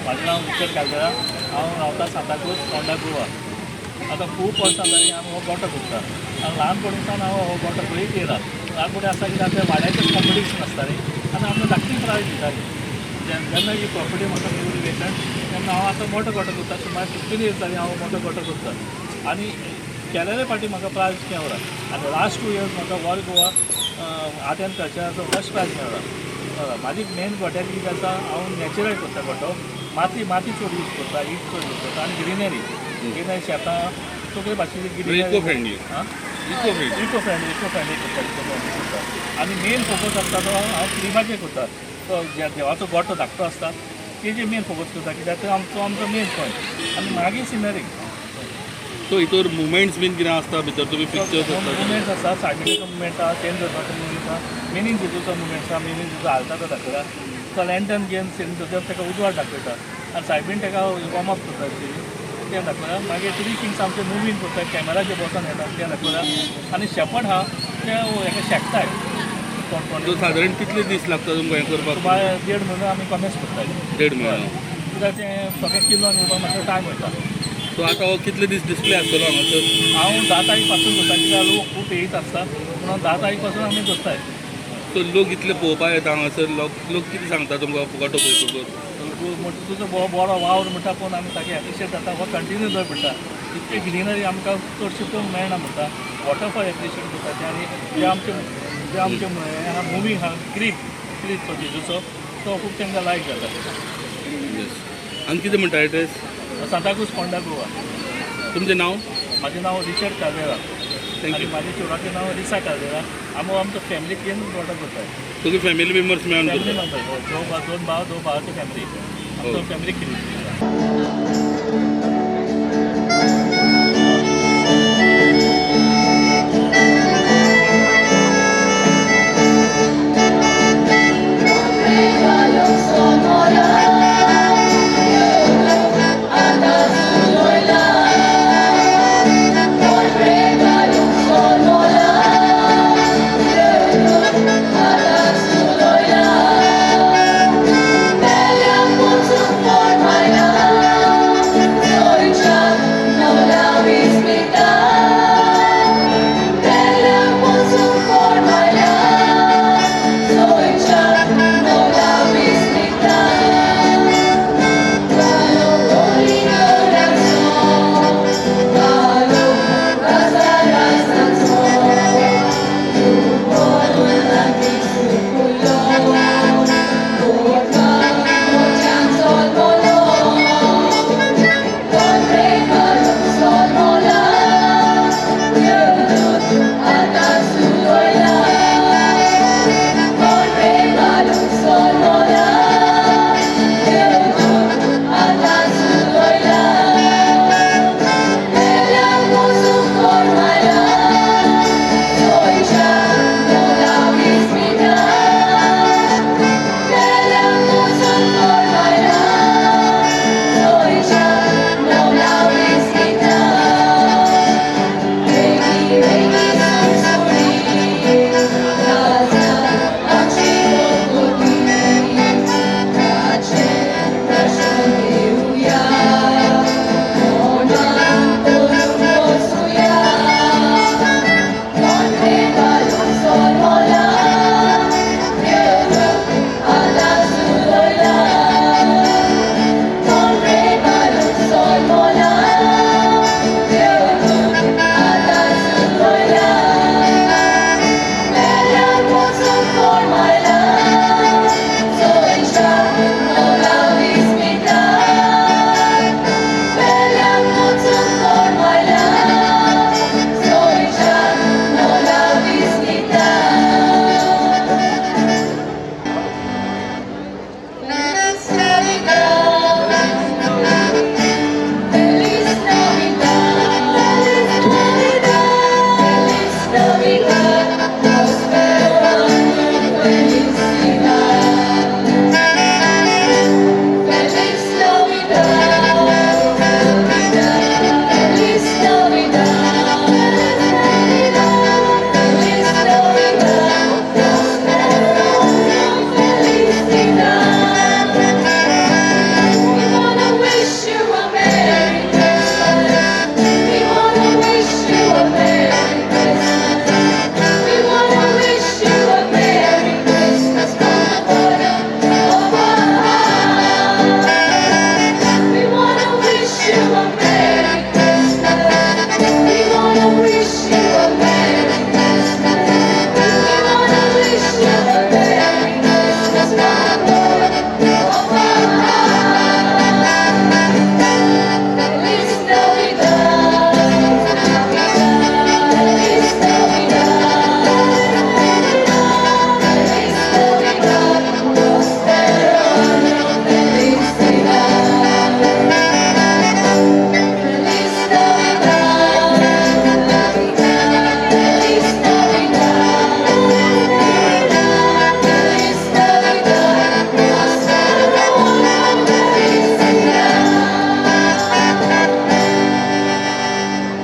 म्हाजें नांव रिचर्ड कालदेरा. हांव रावता सांताक्रूज, फोंडा, गोवा. आतां खूब वर्सां जालीं आमी हो गोटो करता आनी ल्हानपणीसान हांव हो गोटो पळयत येयला. ल्हानपणी आसता कित्याक आमच्या वाड्याचें कॉम्पिटिशन आसतालें आनी आमकां धाकटी प्रायज दिताली. जेन्ना ही प्रॉपर्टी म्हाका मेळ्ळी वेकंट, तेन्ना हांव आतां मोटो गोटो करता. सुमार 15 इयर्स जालीं हांव मोटो गोटो करता आनी केलेले फावटी म्हाका प्रायज मेवला आनी लास्ट 2 इयर्स म्हाका ऑल गोवा आर्ट एंड कल्चराचो फर्स्ट प्रायज मेळ्ळा. म्हाजी मेन गोट्याची कितें आसा, हांव नॅचरल करता गोटो. माती माती चड यूज करता, ईट चड यूज करता आनी ग्रिनरी ग्रिनरी शेतां सगळे भाशेची ग्रिनरी. Eco friendly. आं. Eco friendly. Eco friendly करता, इको फ्रेंडली करता आनी मेन फोकस आसता तो हांव क्रिबाचेर करता. तो देवाचो गोटो धाकटो आसता, तेजेर मेन फोकस करता, कित्याक तो आमचो आमचो मेन पॉयंट आनी मागीर सिनरी. सो हितूर मुवमेंट्स बीन कितें आसता भितर, तुमी पिक्चर्स आसता? मुवमेंट्स आसा. सायबिणीचो मुवमेंट आसा, सेंट जोजफाचो मुवमेंट आसा, मिनी जेजूचो मुवमेंट आसा. मिनी जेजू हालता तो दाखयता. तो लँटर्न घेवन सेंट जोजफ ताका उजवाड दाखयता आनी सायबीण ताका वॉर्म अप करता तें दाखयता. मागीर थ्री किंग्स आमचे मुवींग करता, कॅमेराचे बसून येता तें दाखयता आनी शेपड आहा ते हेका शेकताय. सो सादारण कितले दीस लागता तुमकां हें करपाक? सुमार देड म्हयनो आमी कमेस करता. देड म्हयनो. कित्याक तें सगळें किल्लोन येवपाक मातसो टायम वयता. सो आतां हो कितले दीस डिस्प्ले आसतलो हांगासर? हांव 10 तारीख पासून करता, कित्याक लोक खूब येयत आसता म्हणून 10 तारीख पासून आमी दवरताय. सो लोक इतले पळोवपाक येता हांगासर, लोक लोक कितें सांगता तुमकां गोटो पळयतकच? तुजो बरो वावर म्हणटा पळोवन आमी सारकें एप्रिशिएट जाता. हो कंटिन्यू दवर म्हणटा. इतकी ग्रिनरी आमकां चडशी पळोवंक मेळना म्हणटा. वॉटरफॉल एप्रिशिएट करता ते आनी जे आमचे हें आहा, मुवींग आहा, क्रीब क्रीब तो जेजूचो, तो खूब तांकां लायक जाता. येस, आनी कितें म्हणटा एड्रेस? सांताक्रूज, फोंडा, गोवा. तुमचें नांव? म्हाजें नांव रिचर्ड कालदेरा. Thank आनी you. म्हाज्या चेडवाचें नांव रिसा कालदेरा. आमी आमचो फॅमिली घेवन गोटो करताय. तुगे फॅमिली मेंबर्स मेळून फॅमिली करता? मेंबर, दोन भाव, दोन भावाची फॅमिली, आमचो फॅमिली क्रीब.